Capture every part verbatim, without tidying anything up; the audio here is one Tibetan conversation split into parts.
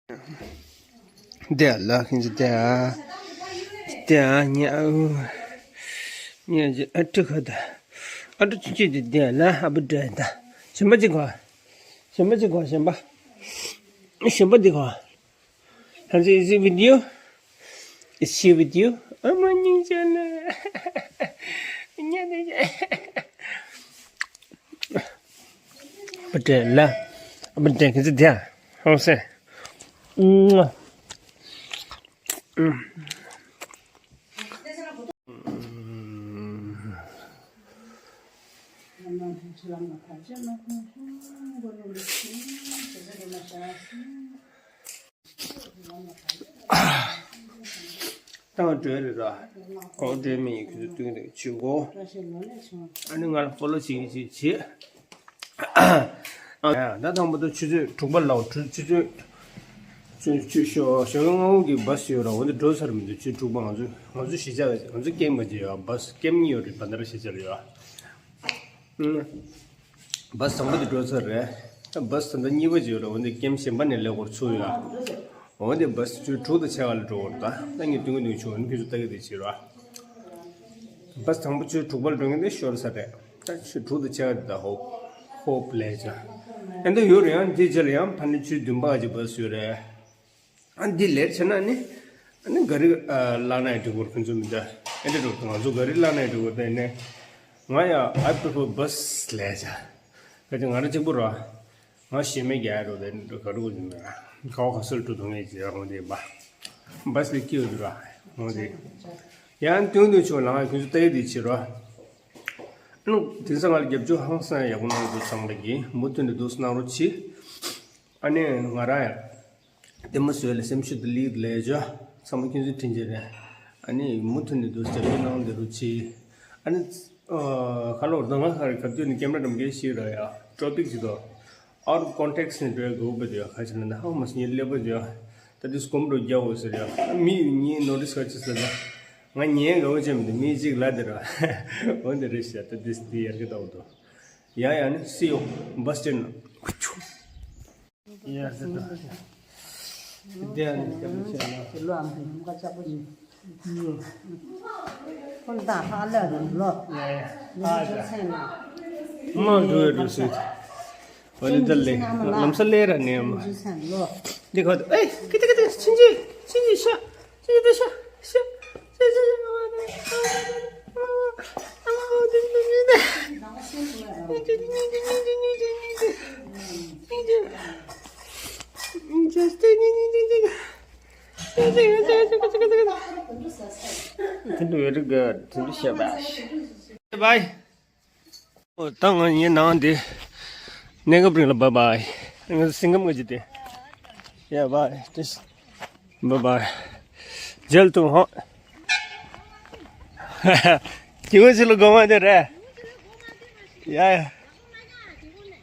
དེ་ལ་ཁྱེད་ཚོ་དེ་ཨ། དེ་ཨ་ཉ་ཨུ། ཉ་ཨ་ཏི་ཁ་ད། ཨ་ཏི་ཅི་ཅི་དེ་དེ་ལ་ཨ་བུ་དྲ་ད། གཞན་པ་ཅི་གོ། གཞན་པ་ཅི་གོ་གཞན་པ། གཞན་པ་དེ་གོ། ཁྱེད་ཚོ་is it with you? Is she with you? ཨ་མ་སྙིང་རྗེ་ལ། ཉ་དེ་ཉ། ཨ་བུ་དྲ་ལ། ཨ་བུ་དྲ་ཁྱེད་ཚོ་དེ་ཨ། ཧོང་སེ། ཨུམ། བཏང་འགྲོ་རེད་ར། གོང་འགྲོས་མི་ཡིན་ཁྱོད་ཚོ་སྟོན་དེ་བྱེད་གོ། ཨ་ནི་ང་ལ་ཕོ་ལོ་བྱེད་ཀྱི་བྱེད་བྱེད། ཨ་ད་དང་པོ་ད་ཆུ་ཚོད་དྲུག་པ་ལ་ཆུ་ཆུ་ཚོད་ཆུ་ཆུ་ཞོ་ཞོ་ལོ་ང་འོང་གི་བ་སི་ཡོད་ར། འོ་འདི་འགྲོ་ཚར་མི་འདུག་ཆུ་དྲུག་པ་ང་ཚོ་ང་ཚོ་གཞིས་ཆགས་ང་ཚོ་སྐྱེམས་མ་བྱེད་ཡོད། བ་སི་སྐྱེམས་གཉིས་ཡོད་རེད། བ་ད་ར་གཞིས་ཆགས་ལ་ཡོད། བ་སི་དང་པོ་དེ་འགྲོ་ཚར་རེད། ད་བ་སི་ད་ལྟ་གཉིས་པ་ཅིག་ཡོད་རེད། འོ་འདི་སྐྱེམས་གཞན་པ་ནས་ལེགས་པོར་ཚུགས་ཡོད། འོ་འདི་བ་སི་ཆུ་དྲུག་དང་ཕྱེད་ཀ་ལ་འགྲོ་བར་ད་ད་ངས་སྟོན་གི་འདུག་ཆུ་འོ་འདི་ཁྱོད་ཚོ་ལྟ་གི་དེ་བྱེད་རོགས། བ་སི་དང་པོ་ཆུ་དྲུག་པ་ལ་འགྲོ་མཁན་དེ་ཤོར་ས་རེད། ད་ཆུ་དྲུག་དང་ཕྱེད་ཀ་དེ་ད་ཧོབ་ཧོབ་ལས་བྱ། ཨེ་འདི་ཡོད་རེད། ཡང་འདི་རྗེས་ལ་ཡང་ཕ་ནི་ཆུ་བདུན་པ་ཅིག་བ་སི་ཡོད་རེད། ཨ་འདི་ལེར་བྱས་ན་ནི། ཨ་ནི་ག་རི་ཨ་བླངས་ན་ཡང་འགྲིག་གི་རེད། ཁོང་ཚོ་མི་འདྲ་ཨེ་འདྲ་འགྲོ་ང་ཚོ་ག་རི་བླངས་ན་ཡང་འགྲིག་གི་རེད། དེ་ནས་ང་ཡང་I prefer bus ལས་བྱ། ག་ཅི་ང་རང་གཅིག་པུ་ར། ང་ཞེ་མེད་རྒྱག་ཡ་འགྲོ་དེ་འགྲོ་ག་རུ་གོ་ཅི་མེད་ར། ག་བ་ག་སོལ་འགྲོ་ཐུབ་ངེས་ཀྱི་ར་ཁོང་དེ་བ། བ་སི་ལ་སྐྱིད་འོ་དུ་ར་ཁོང་དེ། ཡང་སྟོན་འདོད་ཆུ་ལངས་ཁྱོད་ཚོ་ལྟ་ཡི་དེ་བྱེད་རོགས། ཨ་ནི་དེང་སང་ང་ལ་རྒྱབ་སྐྱོར་ཧང་སང་ཡག་པོ་གནང་འདུག་ཚང་མ་གིས་མུ་མཐུད་ནས་འདུག་གནང་རོགས་གྱིས། ཨ་ནི་ང་རང་ཡང་ལྟད་མོ་བཟོས་ལ་སེམས་ཤུགས་དང་ལིག་ལས་བྱ། ཚང་མ་ཁྱོད་ཚོའི་དྲིན་ཆེ་རེད། ཨ་ནི་མུ་མཐུད་ནས་འདུག་རྒྱབ་སྐྱོར་གནང་བསྡད་རོགས་གྱིས། ཨ་ནི་ཁ་ལོ་རྡོ་ང་ཁ་རེ་གབ་སྐྱོར་ནས་ཀེམ་ར་འགྲམ་གྱི་ཞིག་ར་ཡ་ཊོ་པིག་ཅིག་དོ། Out of context ནས་འགྲོ་ཡ་དགོས་པ་དེ་ཡ་ཁ་ཆེ་ན་ཧ་མ་སི་ཉེ་ཀླད་པ་དེ་ཡ་ད་དེ་སྐོམ་འགྲོ་རྒྱ་འོ་ཟེར་ཡ་མི་ཉེ་ནོ་ཊིས་ཁ་ཆེ་ཟེར་ན་ང་ཉེ་དགའ་བོ་ཅན་མི་འདུག་མི་གཅིག་ལ་དེ་ར་འོ་འདི་རེད་ཤག་ད་དེ་དེ་ཡར་གི་ཏོག་ཏོ་ཡ་ཡ་ནི་སི་ཡོ་བ་སི་སི་ཊེན་ན། ཡ་ཟེར་ད། དེ་ཡང་ནི་སྐྱབས་མི་བྱེད་ལ། ཁོང་དང་ཧ་ལས་རུང་ལོ། ཡ་ཡ། ཧ་ལས། མ་འགྲོ་ཡ་འགྲོ་སྲིད། ཨ་ནི་ད་ལེ། ལམ་སང་ལེ་ར་ནས་མ། འདི་ཁ་ད་ཨེ། ཀི་ཏི་ཀི་ཏི་ཆིན་ཆི། ཆིན་ཆི་ཤ། ཆིན་ཆི་ཤ། ཤ། ཤ། ཤ། Very good. Bye. ཨོ་ད་ང་ངའི་ནང་དེ་གནས་སྐབས་རིང་ལ་bye bye། ང་སེང་ཁམས་ང་ཅི་དེ། Yeah, bye. Just bye bye. མཇལ་ཏུ་ཧོ། ཀྱི་འོ་ཅི་ལ་གོ་མ་དེ་རེད། ཡ་ཡ།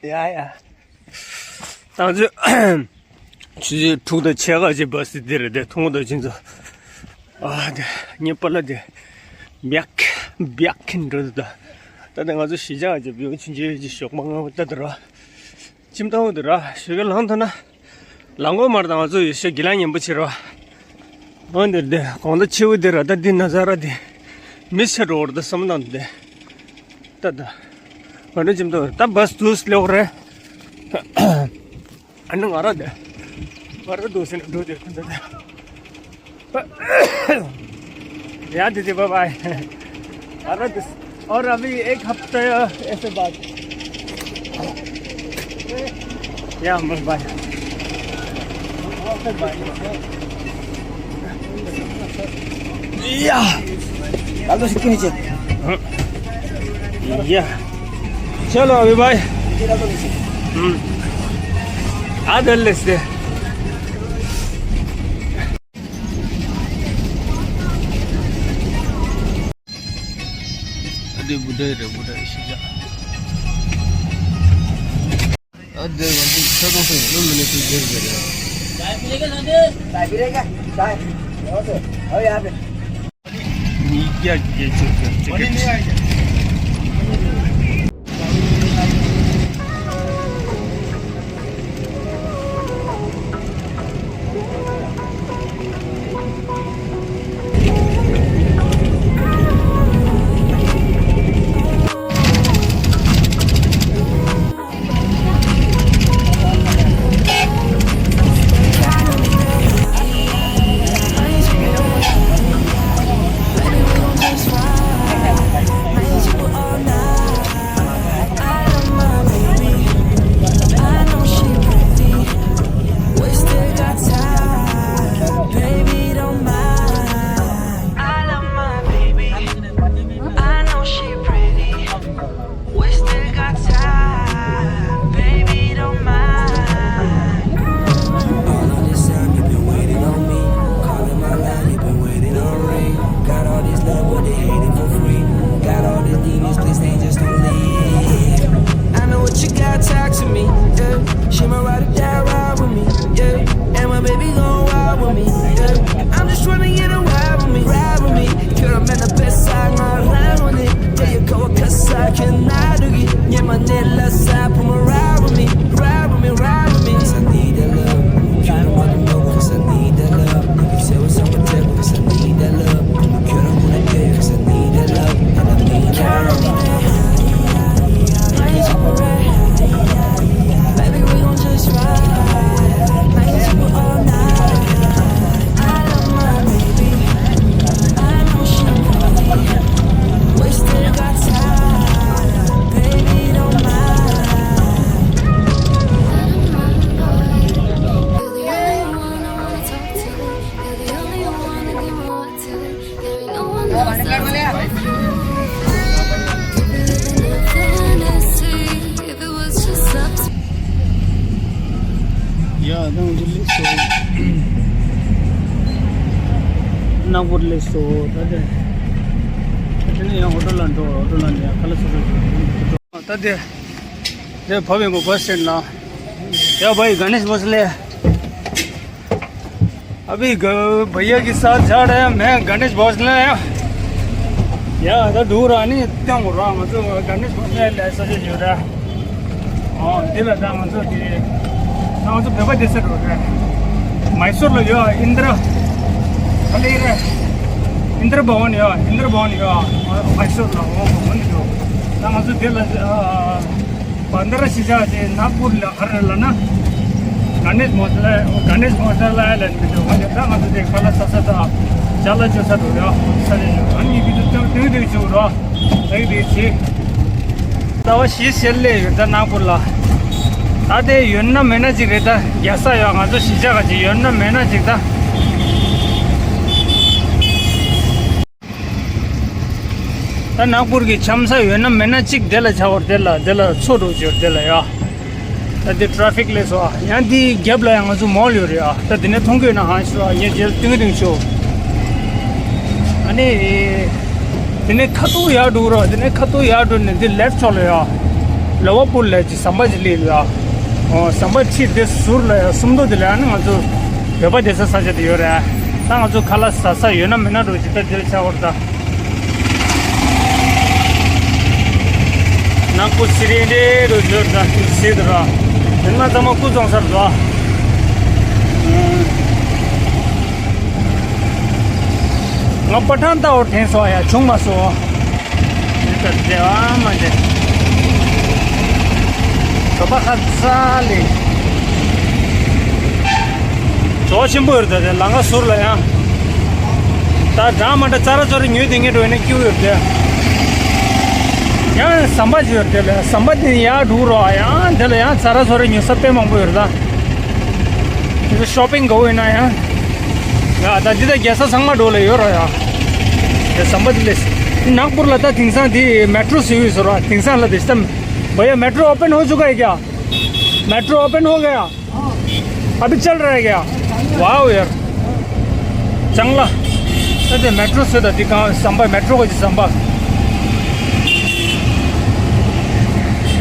ཡ་ཡ། ད་ང་ཚོས་ཆུ་ཚོད་དྲུག་དང་ཕྱེད་ཀ་ཅིག་བ་སི་དེ་རེད་དེ་མཐོང་གོ་ད་ཁྱེད་ཚོ། ཨ་དེ་ངའི་པ་ལགས་དེ་བེག་བེག་གིན་འགྲོ་འདུག་ད་ད་ལྟ་ང་ཚོ་གཞིས་ཆགས་ཀྱི་བེའུ་ཆུང་ཆུང་ཅིག་ཞོགས་པ་སྔ་པོ་ལྟ་དུ་ར། ཁྱིམ་ཐང་དུ་ར་ཞོགས་ཀས་ལངས་ཐུབ་ན། ལངས་གོ་མར་དང་ང་ཚོ་ཡོད་ཤག་གི་ལ་ཉན་པོ་ཆེ་ར། འོན་ཏེ་དེ་གོང་ད་ཆེ་བོ་དེ་ར་ད་འདི་ན་ཟ་ར་དེ། མི་ཆེ་འགྲོ་བར་ད་བསམ་དང་དེ། ད་ད། ང་ཚོ་ཁྱིམ་ཐང་ད་བ་སི་དུས་ལེགས་རེད། ཨ་ནི་ང་ར་དེ། ང་ར་འདུག་ཟེར་ན་འགྲོ་དེ་ཁོ་ཚོ་དེ། यार दीदी bye bye। अरे दिस और अभी एक हफ्ते ऐसे बाद। या bye bye। या। या। चलो अभी भाई। हम्म। आ दल से। अरे बुढ़े रे बुढ़े। नागपुर ले सो दादे। इतने यहाँ होटल अंडो, होटल अंडे, कल सुबह। दादे, दे भाभी को बस स्टैंड ना। या भाई गणेश भोसले। अभी ग-, भैया के साथ जा रहे हैं, मैं गणेश भोसले हैं। या, तो दूर आनी इतना हो रहा, मतलब, गणेश भोसले ले सके जो रहा। ཨོ། འདི་ལ་ད་ང་ཚོ་དེ། ད་ང་ཚོ་བོད་པ་སྡོད་ས་རེད། མའི་སོར་ལ་ཡོད། ཨིན་དྲ། ཨ་ལེ་རེད། ཨིན་དྲ་བྷ་ཝན་ཡོད། ཨིན་དྲ་བྷ་ཝན་ཡོད། མའི་སོར་ལ། འོ་འོ་འདི་ཡོད། ད་ང་ཚོ་དེ་ལ་ཨ། བན་དྷ་ར་གཞིས་ཆགས་དེ་ནག་པུར་ལ་ག་རེ་ལབ་ན། ག་ནེ་མོ་ཊ་ལ། ག་ནེ་མོ་ཊ་ལ་ལ་འདི་འདྲ་བ་ཡོད། ད་ང་ཚོ་དེ་ཁ་ལག་ཟ་ས་དང་ཅ་ལག་སྤྱོད་ས་འགྲོ་ར། ས་ལེ་ཡོད། ཨ་ནི་ཡི་གེ་དུ་ཏིང་ཏིང་ཞུ་ར། ཨེ་དེ་ཚེ། ཟླ་བ་བཞི་ཞལ་ལས་ཡོད་ད་ནག་པོ་ལ། ད་དེ་ཡོད་ན་མེད་ན་ཅིག་རེད་ད། རྒྱལ་ས་ཡོད། ང་ཚོ་གཞིས་ཆགས་ག་ཅིག་ཡོད་ན་མེད་ན་ཅིག་ད། ད་ནག་པོ་གི་འཆམ་ས་ཡོད་ན་མེད་ན་ཅིག་དེ་ལ་ཆ་བར་དེ་ལ་དེ་ལ་ཚོ་འགྲོ་ཅོར་དེ་ལ་ཡ། ད་དེ་ཊ་ར་ཕིག་ལས་སོ་ཡང་དེའི་རྒྱབ་ལ་ཡང་ང་ཚོ་མོལ་ཡོད་རེད་ཨ། ད་དེ་ནས་མཐོང་གི་ཡོད་ན་ཧང་ཤོ་ཡ་རྗེས་ཏིང་ཏིང་ཤོ། ཨ་ནི། དེ་ནས་ཁ་ཐུག་ཡར་འགྲོ་རོགས། དེ་ནས་ཁ་ཐུག་ཡར་འགྲོ་ནས་འདི་ལེབ་ཕྱོགས་ལ་ཡ། ལ་བ་པུར་ལ་ཅི་ཟམ་པ་ཅི་ལི་ལ་ཡ། ཨོ་ཟམ་པ་ཁྲི་དེ་ཟུར་ལ་ཡ་སུམ་མདོ་དེ་ལ་ཡ་ནི་ང་ཚོ་བོད་པ་སྡོད་ས་ས་ཆ་དེ་ཡོད་རེད། ད་ང་ཚོ་ཁ་ལག་ཟ་ས་ཡོད་ན་མེད་ན་འགྲོ་ཅི་ད་དེ་ལ་ཆ་བར་ད། ནག་པོ་སི་རིང་རེ་རུ་འབྱོར་ད་སྲིད་དུ་ར། དེ་མ་ཚང་མ་སྐུ་བཙོང་སར་འགྲོ། ང་པ་ཐང་ལྟ་བར་འཐེན་སོང་ཡ་བྱུང་མ་སོང་། འདི་ལྟར་བདེ་བ་མ་བདེ། གྲོད་པ་ཁ་ཚ་ལེ། ཇོ་ཆེན་པོ་ཡོད་ད་དེ་ལང་ཀ་ཟུར་ལ་ཡང་། ད་འདྲ་མ་འདྲ་ཙ་ར་ཙོ་ར་ཉོས་དེ་ངས་འགྲོ་ཡིན་ན་སྐྱིད་ཡོད་དེ། ཡང་ཟམ་པ་ཅིག་ཡོད་དེ་ལ་ཟམ་པ་དེ་ཡར་འགྲོ་རོགས་ཡང་དེ་ལ་ཡང་ཙ་ར་ཙོ་ར་ཉོ་ས་དཔེ་མང་པོ་ཡོད་ད། དེ་ཚོ་ཤོ་པིང་དགའ་བོ་ཡིན་ན་ཡང་། ཡ་ད་འདི་ད་རྒྱལ་ས་ཚང་མ་འགྲོ་ལ་ཡོད་ར་ཡ། དེ་ཟམ་པ་དེ་ལས། ནག་པུར་ལ་ད་དེང་སང་དེ་མེ་ཊྲོ་ཟེར་ཡོད་ཟེར་བ། དེང་སང་ལ་དེ་སྟམ། भैया मेट्रो ओपन हो चुका है क्या? मेट्रो ओपन हो गया? अभी चल रहा है क्या? वाह यार। चंगला। ད་དེ་མེ་ཊྲོ་ཟེར་ད་དེ་གང་ཟམ་པ། མེ་ཊྲོ་ག་ཅི་ཟམ་པ།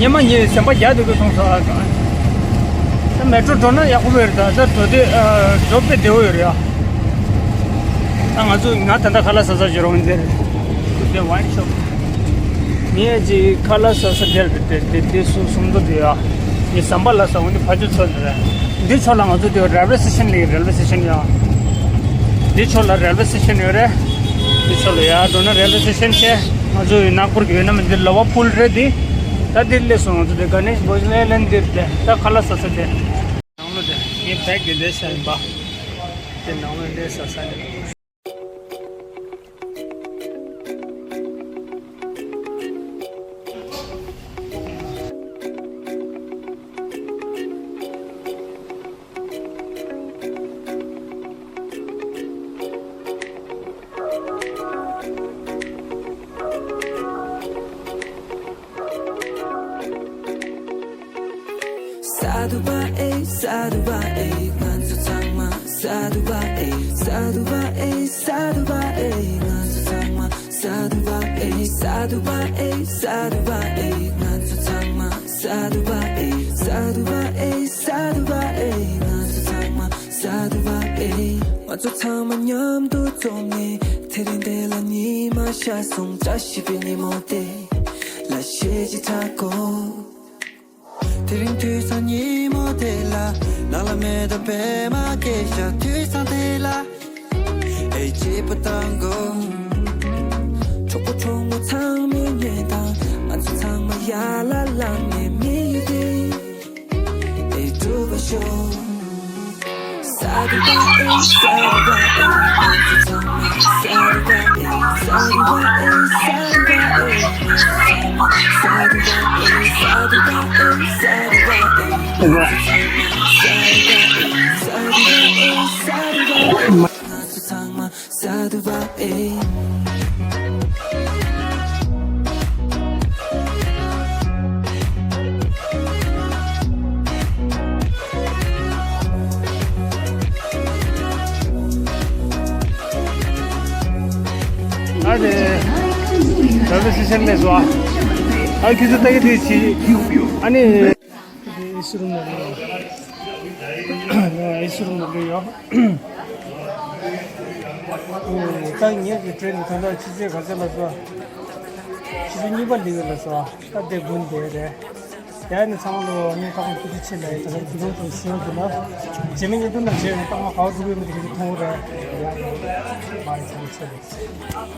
ཉི་མ་ཉི་ཟམ་པ་རྒྱག་དེ་གི་མཐོང་ས་ཨ་གང་། ད་མེ་ཊྲོ་འགྲོ་ན་ཡག་པོ་ཡོད་རེད། ད་ད་འགྲོ་དེ་ཨ་འགྲོ་དཔེ་བདེ་བོ་ཡོད་རེད་ཨ། ད་ང་ཚོ་ང་ད་ལྟ་ཁ་ལག་ཟ་ས་ཅིག་རོང་འདིར། དེ་ཝའིན་ཤོབ། ངས་ཅིག་ཁ་ལག་ཟ་ས་དེར་དེ་དེ་དེ་སུ་སུམ་མདོ་དེ་ཡ། ངས་ཟམ་པ་ལ་ཟ་འོང་དེ་ཕ་ཆུ་ཚོད་རེད། འདི་ཕྱོགས་ལ་ང་ཚོ་དེ་རེལ་ཝེ་སི་ཊེ་ཤན་ལ་རེལ་ཝེ་སི་ཊེ་ཤན་ཡ། འདི་ཕྱོགས་ལ་རེལ་ཝེ་སི་ཊེ་ཤན་ཡོད་རེད། འདི་ཕྱོགས་ལ་ཡ་འགྲོ་ན་རེལ་ཝེ་སི་ཊེ་ཤན་ཆེ། ང་ཚོ་ཡི་ནག་པུར་གི་ཡོད་ན་མི་འདི་ལ་བ་པུལ་རེད་འདི། ད་འདིར་སླེབས་སོང་། ང་ཚོ་དེ་ག་ནས་བོ་ཇི་ནལ་ལེན་འདིར་སླེབས། ད་ཁ་ལག་ཟ་ས་དེ། ནང་ལོ་དེ་ངའི་བེག་གི་འདྲེ་ཤ་ཡིན་པ། དེ་ནང་ལོ་འདྲེ་ཟ་ས་རེད། སྡུག་པ་ཨེ། སྡུག་པ་ཨེ། ང་ཚོ་ཚང་མ་སྡུག་པ་ཨེ། སྡུག་པ་ཨེ། སྡུག་པ་ཨེ། ང་ཚོ་ཚང་མ་སྡུག་པ་ཨེ། སྡུག་པ་ཨེ། སྡུག་པ་ཨེ། ང་ཚོ་ཚང་མ་སྡུག་པ་ཨེ། སྡུག་པ་ཨེ། སྡུག་པ་ཨེ། ང་ཚོ་ཚང་མ་སྡུག་པ་ཨེ། ང་ཚོ་ཚང་མ་མཉམ་དུ་འཛོམས་ནས། དེ་རིང་འདི་ལ་ཉི་མ་ཤར་སོང་། བཀྲ་ཤིས་པའི་ཉིན་མོ་དེ་ལ་གཞས་ཅིག་འཁྲབ་དགོས། དེ་རིང་དུས་སང་ཉིན་མོ་དེ་ལ། ནང་ལ་མེ་ཏོག་པད་མ་སྐྱེས་ཤག་དུས་སང་དེ་ལ། ཨེ་སྐྱིད་པོ་བཏང་དགོས། གྲོགས་པོ་གྲོགས་མོ་ཚང་མས་ཉན་དང་། ང་ཚོ་ཚང་མ་ཡར་ལ་ལངས་ནས་མི་ཡུལ་དེ་ཨེ་སྒྲུབ་པར་ཤོག་སྡུག་པ་ཨེ། སྡུག་པ་ཨེ། ང་ཚོ་ཚང་མ་སྡུག་པ་ཨེ། སྡུག་པ་ཨེ། སྡུག་པ་ཨེ། ང་ཚོ་ཚང་མ་སྡུག་པ་ཨེ། སྡུག་པ་ཨེ། ང་ཚོ་ཚང་མ་སྡུག་པ་ཨེ། སྡུག་པ་ཨེ། ང་ཚོ་ཚང་མ་སྡུག་པ་ཨེ། རེད། ད་ལྟ་སི་ཤན་མེད་སོ། ཨ་ཁྱེད་ཚོ་ལྟ་གི་དེ་ཆི། ཨ་ནི། ཨེ་སི་རུམ་ནང་ལ། ཨེ་སི་རུམ་ནང་ལ་ཡོད། ད་ངེད་ཀྱི་ཊེ་རེན་ནི་ད་ལྟ་ཕྱི་ཚེས་ག་ཚོད་ལ་སོ། ཕྱི་ཚེས་གཉིས་པ་ལི་གི་ལ་སོ། ད་དེ་དགུན་དེ་རེད། ཡ་ནི་ཚང་མ་ལོ་ནི་ཏག་ཏག་ཏུ་ཆེ་ལ་ཡ་ད་ལ་དུ་རུང་དུ་ཤེས་འདུག་ན། རྗེས་མ་ཉིན་དུ་ན་བྱས་ནས་ཏག་མ་གའོ་དུ་བའི་མི་དེ་གི་མཐོང་རེད། ཡ་ནི་མ་ཡི་ཚང་མ་ཆེ་རེད།